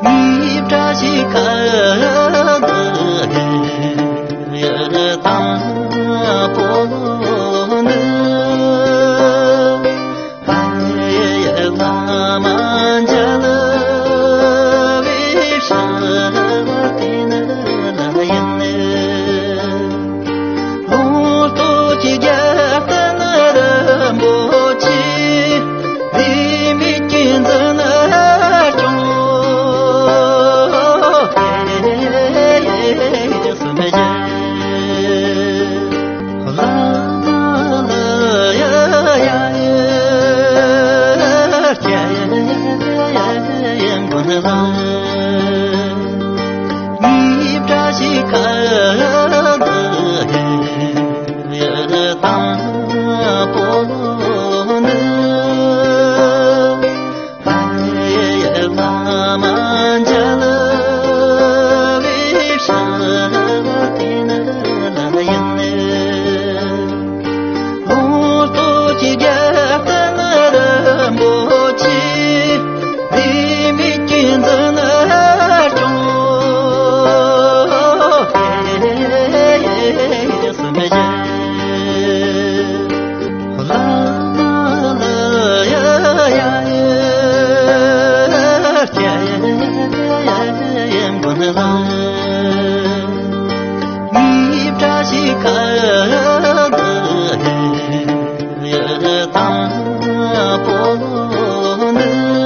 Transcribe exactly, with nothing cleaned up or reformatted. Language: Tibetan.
ངའི་བཀྲ་ཤིས་ཁ་འདི་ཡི་དང་པོ་ནི། ཨ་ཡེ་ལ་མ་འཇལ་བའི་ཕྱིར་དེ་ནི་ལ་ཡིན། ལོངས་སྤྱོད་ཀྱི་རྒྱལ་བསྟན་རིན་པོ་ཆེ། ལས་མེད་ཀྱི་འཛིན་སྐྱོང་སུ་མི་བྱེད། བླ་མ་ལ་ཡ་ཡ་ཡ་ཡ་མགོན་ལ། ངའི་བཀྲ་ཤིས་ཁ་འདི་ཡི་དང་པོ་ནི། ཨ་ཡེ་ལ་མ་འཇལ་བའི་ཕྱིར་དེ་ནི་ལ་ཡིན། ལོངས་སྤྱོད་ཀྱི་རྒྱལ་བསྟན་རིན་པོ་ཆེ། ལས་མེད་ཀྱི་འཛིན་སྐྱོང་སུ་མི་བྱེད། བླ་མ་ལ་ཡ་ཡ་ཡ་མགོན་ལ། ངའི་བཀྲ་ཤིས་ཁ་འདི་ཡི་དང་པོ་ནི།